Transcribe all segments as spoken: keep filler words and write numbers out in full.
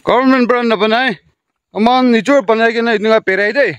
Government para nabanai, aman nijor banai kena enika berai de.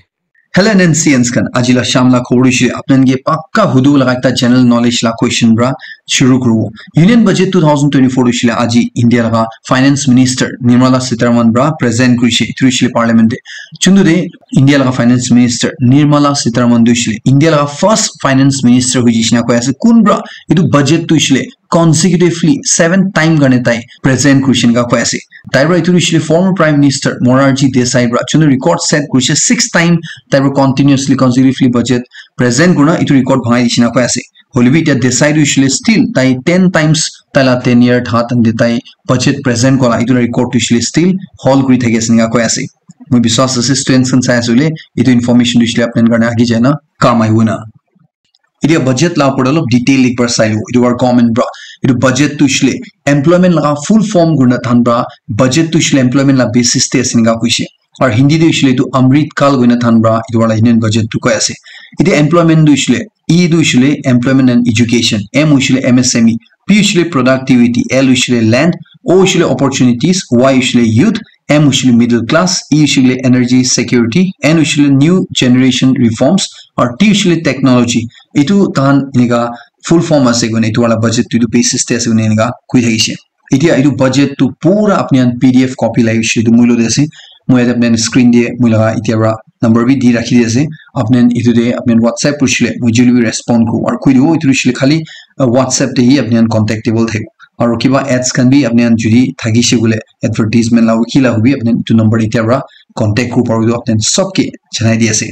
Hello N N C Ns khan, aji la sham la khobor hoishe, apnan ke pakka hudu laga ekta general knowledge la question pra shuru kuribo. Union Budget two thousand twenty-four hoishe aji India laga Finance Minister Nirmala Sitharaman pra present kurishe, itu hoishe Parliament te. Chundu de India laga Finance Minister Nirmala Sitharaman tu hoishe India laga first Finance Minister hoishe na koi ase. Kun pra itu budget tu hoishe consecutively seven time karne tai present kurishe na koi ase. Tai pra itu hoishe former Prime Minister Morarji Desai pra chundu record set kurishe six time tai pra continuously consecutively budget present kurna itu record bhangai dishe na koi ase. Hoilebi etia Desai tu hoishe still tai ten times tai la tenure tha tan de tai budget present kola itu record tu hoishe still hold kuri thaki ase enika koi ase. Moi biswas ase students khan sai ase hoile itu information tu hoishe apnan karne agi jai na kam aibo na. Etia budget la opor te olop detail ekbar sai lo. Itu war comment pra. Itu budget tu hoishe employment laga full form kurna than pra. Budget tu hoishe employment la basis te ase enika koishe. Aru Hindi te hoishe itu Amrit Kal koina than pra. Itu wala Union Budget tu koi ase. Etia employment tu hoishe, E tu hoishe employment and education. M hoishe M S M E. P hoishe productivity. L hoishe land. O hoishe opportunities. Y hoishe youth. M hoishe middle class, E hoishe energy security, N hoishe new generation reforms, aru T hoishe technology. Itu tahan enika full form ase koine, itu wala budget tu itu basis te ase koine enika koi thakishe. Etia itu budget tu pura apni khan P D F copy lai hoishe itu moi lo de ase. Moi yate apni khan screen te moi laga etia pra number bi di rakhi di ase. Apni khan itu de apni khan WhatsApp kuri shile, moi juli bi respond kuribo. Aru koi dibo itu hoishe khali, uh, WhatsApp te hi apni khan contactable thakibo. Aru kiba ads khan bi apni khan jodi thakishe koile advertisement la ki la hobi apni khan itu number etia pra contact kuribo paribo, itu apni khan sob ke janai di ase.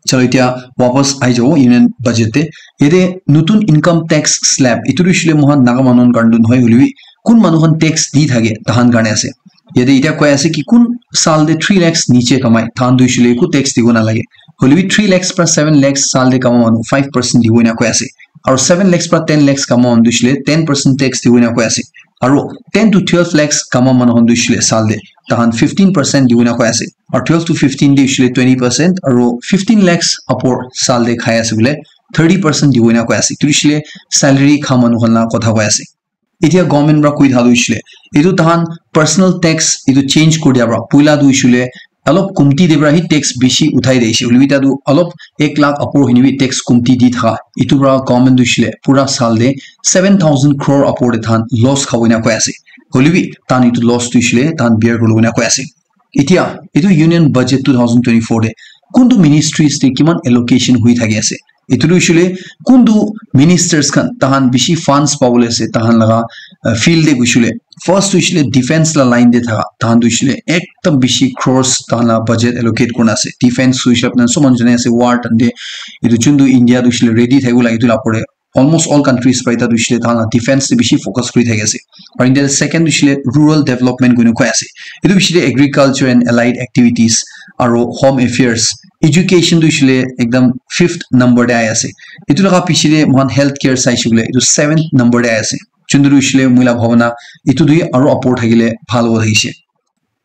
Chalo, etia wapas ahi jabo Union Budget te. Yate nutun income tax slab, itu tu hoishe moikhan Naga manu khan karne tu nohoi, hoilebi kun manu khan tax di thake, tahan karne ase. Yate etia koi ase ki kun sal te three lakhs niche kamai, tahan tu hoishe eku tax dibo nalage. Hoilebi three lakhs pra seven lakhs sal te kama manu five percent dibo ena koi ase. Aru seven lakhs pra ten lakhs kama manu tu hoishe ten percent tax dibo ena koi ase. Aru ten to twelve lakhs kama manu khan tu hoishe sal te tahan fifteen percent dibo ena koi ase. Aru twelve to fifteen te hoishe twenty percent, aru fifteen lakhs upor sal te khai ase bole thirty percent dibo ena koi ase. Itu hoishe salary kha manu khan la kotha koi ase. Etia government pra koi thaka tu hoishe, itu tahan personal tax itu change kuri dia pra, puila tu hoishe olop kumti te pra hi tax bishi uthai de ase. Hoilebi etia tu olop ek lakh upor hoine bi tax kumti di thaka. Itu pra government tu hoishe pura sal te seven thousand crore upor te tahan loss khabo ena koi ase. Hoilebi tahan itu loss tu hoishe tahan bear kuribo ena koi ase. Etia, itu Union Budget two thousand twenty-four te kuntu ministries te kiman allocation hui thaki ase? Itu tu hoishe kuntu ministers khan tahan bishi funds pabole ase, tahan laga, uh, field te hoishe. First tu hoishe defense la line te thaka, tahan tu hoishe ekdam bishi crores tahan la budget allocate kurna ase. Defense hoishe apni khan sob manu jane ase, war time te itu chuntu India tu hoishe ready thakibo lage itu la opor te almost all countries pra etia tu hoishe tahan la defense te bishi focus kuri thaki ase. Aru India te second tu hoishe rural development koina koi ase. Itu hoishe agriculture and allied activities aru home affairs, education tu hoishe ekdam fifth number te ahi ase. Itu laga piche te moikhan health care saishe koile itu seventh number te ahi ase. Chuntu tu hoishe moi la bhabana itu tu aru upor thakile bhal hobo thakishe.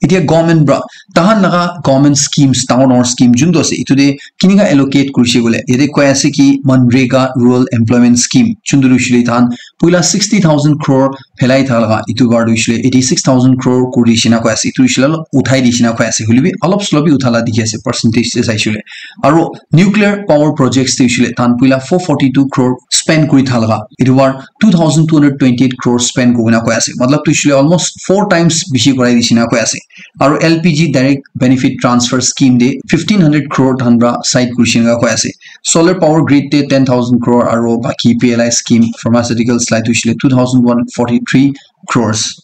Etia government pra tahan laga government schemes, dangor dangor scheme juntu ase, itu te kinika allocate kurishe koile, yate koi ase ki MGNREGA Rural Employment Scheme, juntu tu hoishe tahan puila sixty thousand crore phelai thaka laga, itu bar tu hoishe eighty six thousand crore kuri dishe na koi ase, itu hoishe olop uthai dishe na koi ase, hoilebi olop solop bi uthala dikhi ase percentage te saishe koile. Aru nuclear power projects te hoishe tahan puila four forty two crore spend kuri thaka laga, itu bar two thousand two hundred twenty eight crore spend kurina koi ase. Matlab tu hoishe almost four times bishi korai dishe na koi ase. Aru L P G direct benefit transfer scheme te fifteen hundred crore tahan pra side kurishe na koi ase. Solar power grid te ten thousand crore aru baki P L I scheme, pharmaceuticals la tu hoishe two thousand one forty three crores.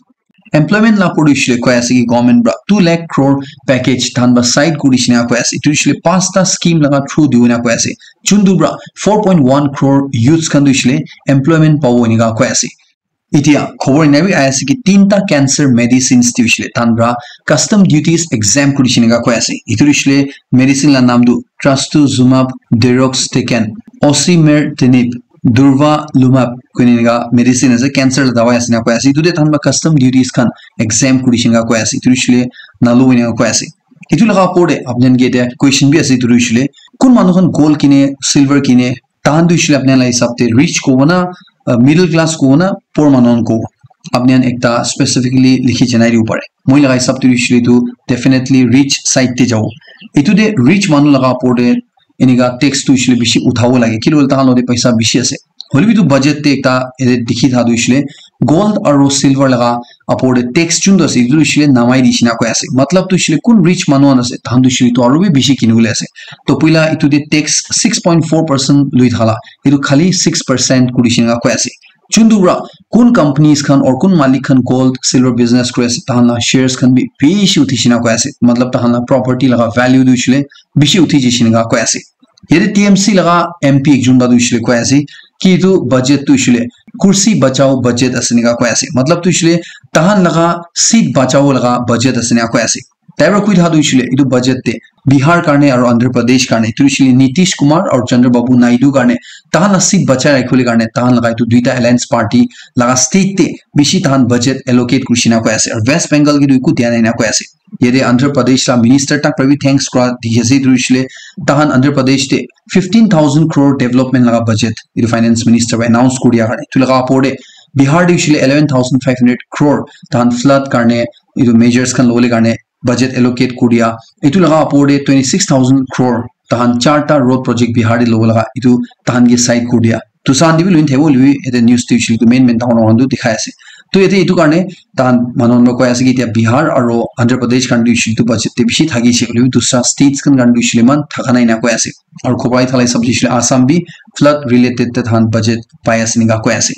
Employment la pori hoishe koi ase ki government pra two lakh crore package tahan pra side kuri dishe na koi ase. Itu hoishe pasta scheme laga through dibo na koi ase. Juntu pra four point one crore youths khan tu hoishe employment pabo enika koi ase. Etia khobor ena bi ahi ase ki tinta cancer medicines tu hoishe tahan pra custom duties exempt kuri dishe enika koi ase. Itu hoishe medicine la naam tu trastuzumab deroxtecan, osimertinib, durvalumab koina enika medicine ase, cancer la dawai ase na koi ase. Itu te tahan pra custom duties khan exempt kuri dishe enika koi ase. Itu hoishe nalu enika koi ase. Itu laga opor te apni khan ke etia question bi ase, itu hoishe kun manu khan gold kine, silver kine, tahan tu hoishe apni khan la hisab te rich kobo na, uh, middle class kobo na, poor manu khan kobo? apni khan ekta specifically likhi janai dibo pare. Moi laga hisab te hoishe le tu definitely rich side te jabo. Etu te rich manu laga opor te enika tax tu hoishe le bishi uthabo lage. Kile hoile tahan logote paisa bishi ase. Hoile bi tu budget te ekta ete dikhi tha tu hoishe le gold aro silver laga opor te tax chuntu ase, etu hoishe le namai di shina koi ase. Matlab tu hoishe le kun rich manu khan ase, tahan tu hoishe le tu aro bi bishi kini bole ase. To puila etu te tax six point four percent lui thala, etu khali six percent kuri shina koi ase. Chuntu pra kun companies khan or kun malik khan gold, silver business kuri ase, tahan la shares khan bi bishi uthi shina koi ase. Matlab tahan la property laga value tu hoishe le bishi uthi jai shina koi ase. Yate T M C laga M P ekjon pra tu hoishe le koi ase ki etu budget tu hoishe le kursi bachao budget ase enika koi ase. Matlab tu hoishe le tahan laga seat bachao laga budget ase enika koi ase. Tai pra koi tha tu hoishe le etu budget te Bihar karne aro Andhra Pradesh karne, etu hoishe le Nitish Kumar aro Chandrababu Naidu karne, tahan la seat bachai rakhibole karne tahan laga etu duita alliance party laga state te bishi tahan budget allocate kuri shina koi ase. Aro West Bengal ke tu eku dia nai na koi ase. Yate Andhra Pradesh la minister tak pra bi thanks kura dikhi ase. Etu hoishe le tahan Andhra Pradesh te fifteen thousand crore development laga budget etu finance minister pra announce kuri dia karne. Etu laga opor te Bihar te hoishe le eleven thousand five hundred crore tahan flood karne etu measures khan lobole karne budget allocate kuri dia. Etu laga opor te twenty six thousand crore tahan charta road project Bihar te lobo laga etu tahan ke side kuri dia. Tusa khan te bi lui thakibo, lui ete news te hoishe le tu main main dangor dangor khan tu dikhai ase. To ete etu karne tahan manu khan pra koi ase ki etia Bihar aro Andhra Pradesh khan tu hoishe le tu budget te bishi thaki ase, hoile bi dusra states khan khan tu hoishe le eman thaka nai na koi ase. Aro khobor ai thala hisab te hoishe le Assam bi flood related te tahan budget pai ase enika koi ase.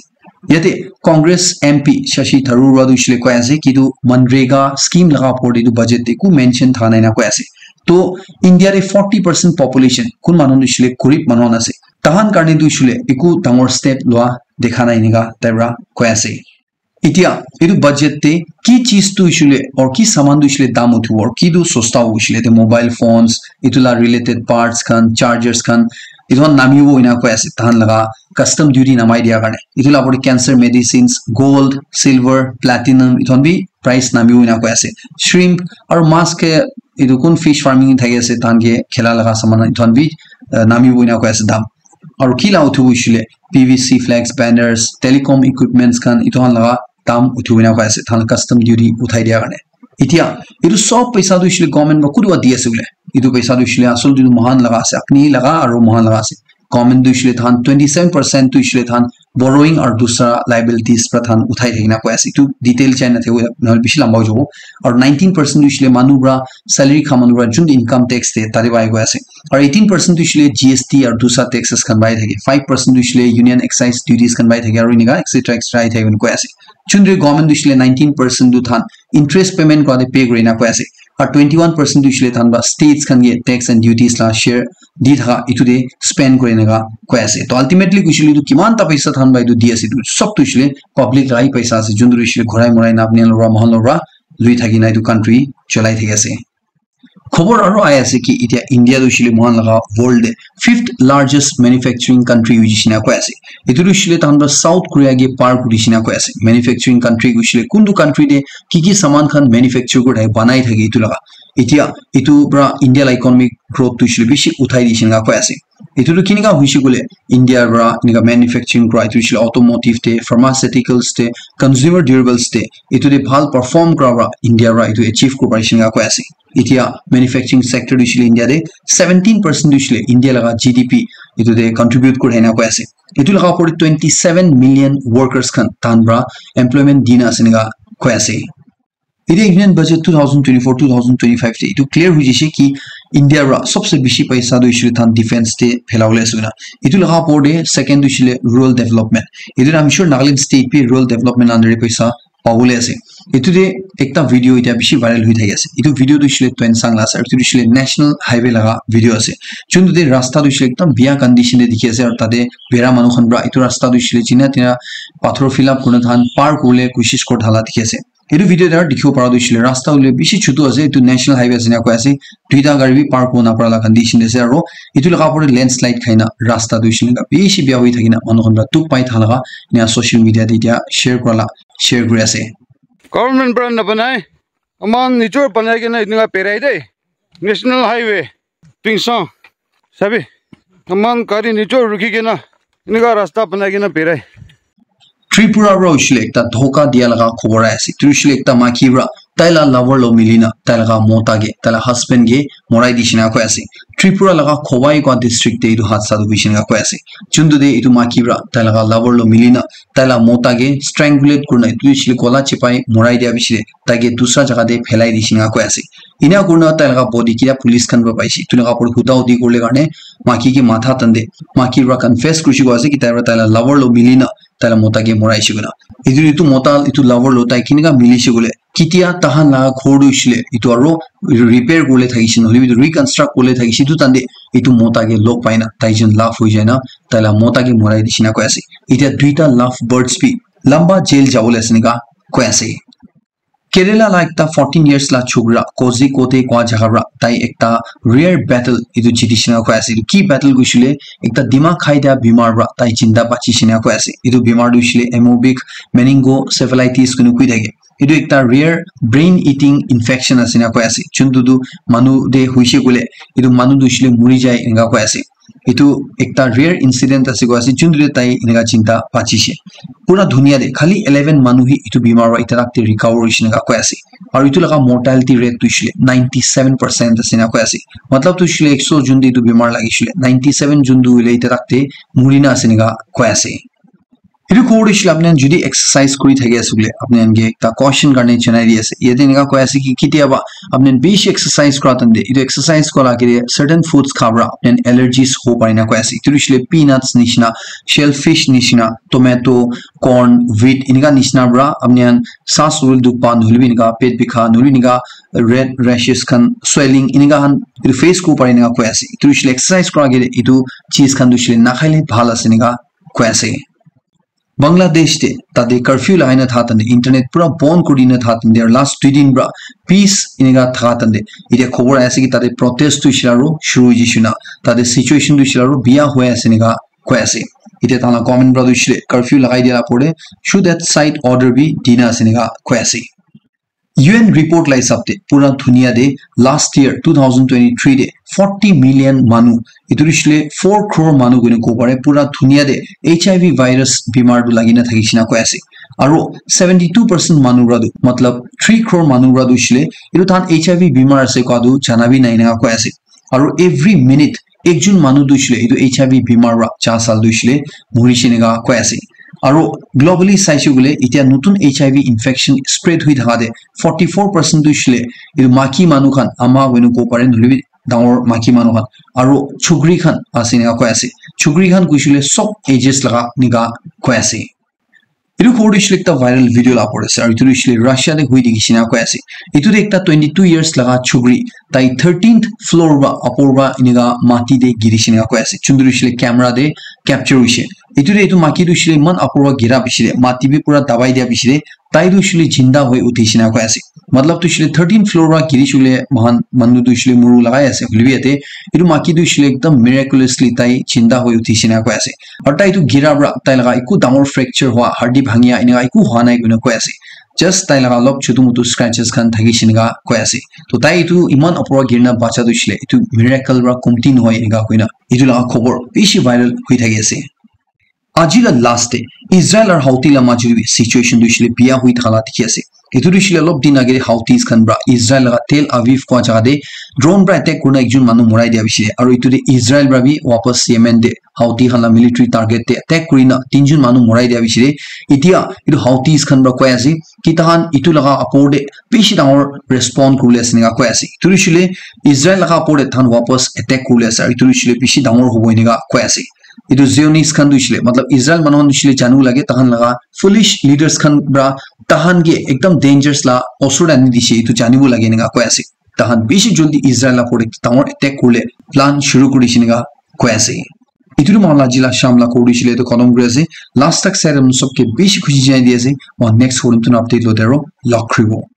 Yate Congress M P Shashi Tharoor pra tu hoishe le koi ase ki etu MGNREGA scheme laga opor te etu budget te eku mention thaka nai na koi ase. To India te forty percent population kun manu tu hoishe le garib manu khan ase. Tahan karne tu hoishe le eku dangor step lua dekha nai enika tai pra koi ase. Etia etu budget te ki cheez tu hoishe le or ki saman tu hoishe le dam uthibo or ki tu sosta hobo hoishe le te mobile phones, etu la related parts khan, chargers khan, etu khan namibo ena koi ase tahan laga custom duty namai dia karne. Etu la opor te cancer medicines, gold, silver, platinum, etu khan bi price namibo ena koi ase. Shrimp aro mas ke etu kun fish farming thaki ase, tahan ke khela laga saman etu khan bi, eh, namibo ena koi ase dam. Aro ki la uthibo hoishe le P V C flex banners, telecom equipments khan etu khan laga dam uthibo ena koi ase, tahan custom duty uthai dia karne. Etia etu sob paisa tu hoishe le government pra kutu pra di ase bole? Etu paisa tu hoishe le asol tu mohan laga ase, apni laga aro mohan laga ase. Government tu hoishe le tahan twenty seven percent tu hoishe le tahan borrowing aro dusra liabilities pra tahan uthai thaki na koi ase. Etu detail jai na thakibo, nahole bishi lamba hoi jabo. Aro nineteen percent tu hoishe le manu pra salary kha manu pra jun income tax te tate pai koi ase. Aro eighteen percent tu hoishe le G S T aro dusra taxes khan pai thake. Five percent tu hoishe le union excise duties khan pai thake aro enika et cetera et cetera ai thake koi ase. Chundri government tu hoishe le nineteen percent tu tahan interest payment kura te pay kuri na koi ase. Aro twenty one percent tu hoishe le tahan pra states khan ke tax and duties la share di thaka etu te spend kuri enika koi ase. To ultimately hoishe le tu kiman ta paisa tahan pra etu di ase, etu sob tu hoishe le public laga hi paisa ase, jun tu hoishe le ghurai murai na apni khan logot pra mohan logot pra lui thaki na etu country cholai thaki ase. Khobor aro ai ase ki etia India tu hoishe le mohan laga world te fifth largest manufacturing country hoi jai shina koi ase. Etu tu hoishe le tahan pra South Korea ke par kuri shina koi ase. Manufacturing country hoishe le kuntu country te ki ki saman khan manufacture kuri thake, banai thake etu laga. Etia etu pra India la economic growth tu hoishe le bishi uthai di shina koi ase. Etu tu kinika hoishe koile India pra enika manufacturing kura etu hoishe le automotive te, pharmaceuticals te, consumer durables te, etu te bhal perform kura pra India pra etu achieve kuri parishe enika koi ase. Etia manufacturing sector tu hoishe le India te seventeen percent tu hoishe le India laga G D P etu te contribute kure enika koi ase. Etu laga opor te twenty seven million workers khan tahan pra employment dina ase enika koi ase. Etia Union Budget two thousand twenty-four two thousand twenty-five te etu clear hoi jaise ki India pra sobse bishi paisa tu hoishe le tahan defense te phelabole ase koina. Etu laga opor te second tu hoishe le rural development. Etu te I'm sure Nagaland state bi rural development under te paisa pabole ase. Etu te ekta video etia bishi viral hoi thaki ase. Etu video tu hoishe le Tuensang la ase, aru etu tu hoishe le National Highway laga video ase. Juntu te rasta tu hoishe le ekdum biya condition te dikhi ase, aru tate bera manu khan pra etu rasta tu hoishe le jina tina pathor fill up kurina tahan par kuribole koshish kuri thala dikhi ase. Etu video te aru dikhibo para tu hoishe le rasta hoile bishi chutu ase, etu National Highway ase ena koi ase, duita gari bi par kuribo napara la condition te ase, aru etu laga opor te landslide khai na rasta tu hoishe le bishi biya hoi thaki na manu khan para dukh pai thaka laga ena social media te etia share kura la, share kuri ase. Government para nabanai, aman nijor banai kena enika berai de, National Highway, Tuensang, sabi, aman gari nijor rukhi kena enika rasta banai kena berai. Tripura para hoishe le ekta dhoka dia laga khobor ahi ase. Etu hoishe le ekta maiki para tai la lover lo mili na tai laga mota ke, tai la husband ke morai dishi na koi ase. Tripura laga Khowai koi district te etu hadsa tu hoishe na koi ase. Juntu te etu maiki para tai laga lover lo mili na tai la mota ke strangulate kurina etu hoishe le gola chipai morai dia piche te tai ke dusra jaga te phelai dishi na koi ase. Ena kurina tai laga body kila police khan para paishe. Etu laga opor te huda hudi kuribole karne maiki ke matha tande maiki para confess kurishe koi ase ki tai para tai la lover lo mili na tai la mota ke moraishe koina. Etu, etu mota, etu lover lo tai kenika milishe koile, ketia tahan laga ghor tu hoishe le, etu aro repair kuribole thakishe, nohoile bi etu reconstruct kuribole thakishe, etu time te etu mota ke log pai na, tai jon love hoi jai na, tai la mota ke morai dishi na koi ase. Etia duita love birds bi lamba jail jabole ase enika koi ase. Kerala la ekta fourteen years la chokra Kozhikode koi jaga para tai ekta rare battle etu jiti shina koi ase. Etu ki battle koishe le ekta dima khai dia bimar para tai jinda bachi shina koi ase. Etu bimar tu hoishe le amoebic meningoencephalitis koina koi thake. Etu ekta rare brain eating infection ase na koi ase. Juntu tu manu te hoishe koile etu manu tu hoishe le muri jai enika koi ase. Etu ekta rare incident ase koi ase, juntu te tai enika jinda bachishe. Pura dunia te khali eleven manu hi etu bimar para etia tak te recover hoishe enika koi ase. Aru etu laga mortality rate tu hoishe le ninety seven percent ase enika koi ase. Matlab tu hoishe le ekso jun te etu bimar lagishe le ninety seven jun tu hoile etia tak te muri na ase enika koi ase. Etu khobor tu hoishe le apni khan jodi exercise kuri thaki ase koile, apni khan ke ekta caution karne janai di ase. Yate enika koi ase ki, ketiaba apni khan bishi exercise kura time te, etu exercise kura lage te certain foods kha para apni khan allergies hobo pare na koi ase. Etu hoishe le peanuts nishina, shellfish nishina, tomato, corn, wheat, enika nishina para apni khan saas ul dukh pa, nohoile bi enika pet bikha, nohoile enika red rashes khan, swelling, enika khan etu face kuribo pare enika koi ase. Etu hoishe le exercise kura lage te etu cheez khan tu hoishe le nakhaile bhal ase enika koi ase. Bangladesh te tate curfew lagai na thaka time te, internet pura bon kuri dina thaka time te, aru last dui din pra peace enika thaka time te, etia khobor ahi ase ki tate protest tu hoishe le aru shuru hoi jaise na, tate situation tu hoishe le aru biya hoi ase enika koi ase. Etia tahan la government pra tu hoishe le curfew lagai dia la opor te shoot at sight order bi dina ase enika koi ase. U N report la hisab te pura dunia te last year two thousand twenty-three te forty million manu, etu hoishe le four crore manu koina kobo pare, pura dunia te H I V virus bimar tu lagi na thakishe na koi ase. Aru seventy two percent manu pra tu, matlab three crore manu pra tu hoishe le etu tahan H I V bimar ase koa tu jana bi nai enika koi ase. Aru every minute ekjon manu tu hoishe le etu H I V bimar pra ja sal tu hoishe le murishe enika koi ase. Aru globally saishe koile etia notun H I V infection spread hoi thaka te forty four percent tu hoishe le etu maiki manu khan, ama koina kobo pare, nohoile bi dangor maiki manu khan aru chokri khan ase enika koi ase. Chokri khan koishe le sob ages laga enika koi ase. Etu khobor tu hoishe le ekta viral video la opor te ase, aru etu tu hoishe le Russia te hoi thakishe enika koi ase. Etu tu ekta twenty two years laga chokri, tai thirteenth floor pra opor pra enika mati te girishe enika koi ase. Juntu tu hoishe le camera te capture hoishe. Etu te etu maiki tu hoishe le eman opor pra gira piche te, mati bi pura dabai dia piche te, tai tu hoishe le jinda hoi uthishe enika koi ase. Matlab tu hoishe le thirteenth floor pra girishe koile moikhan manu tu hoishe le muru lagai ase, hoile bi yate etu maiki tu hoishe le ekdam miraculously tai jinda hoi uthishe enika koi ase. Aru tai tu gira pra tai laga eku dangor fracture hua, hardi bhangia enika eku hua nai koina koi ase. Just tai laga olop chutu mutu scratches khan thakishe enika koi ase. To tai etu eman opor pra girina bacha tu hoishe le etu miracle pra komti nohoi enika koina etu laga khobor bishi viral hoi thaki ase. Aji la last te Israel aru Houthi la majo te bi situation tu hoishe le biya hoi thaka la dikhi ase. Etu tu hoishe le olop din age te Houthis khan pra Israel laga Tel Aviv koi jaga te drone pra attack kurina ekjon manu morai dia piche te, aru etu te Israel pra bi wapas Yemen te Houthi khan la military target te attack kurina tinjon manu morai dia piche te, etia etu Houthis khan pra koi ase ki tahan etu laga opor te bishi dangor respond kuribole ase enika koi ase. Etu tu hoishe le Israel laga opor te tahan wapas attack kuribole ase, aru etu tu hoishe le bishi dangor hobo enika koi ase. Etu Zionist khan tu hoishe le, matlab Israel manu khan tu hoishe le janibo lage, tahan laga foolish leaders khan pra tahan ke ekdam dangers la osor te ani dishe, etu janibo lage enika koi ase. Tahan bishi jaldi Israel la opor te dangor attack kuribole plan shuru kuri dishe enika koi ase. Etu tu moikhan la aji la sham la khobor tu hoishe le etu khatam kuri ase. Last tak sai apni sob ke bishi khushi janai di ase. Moikhan next khobor notun update logote aru log kuribo.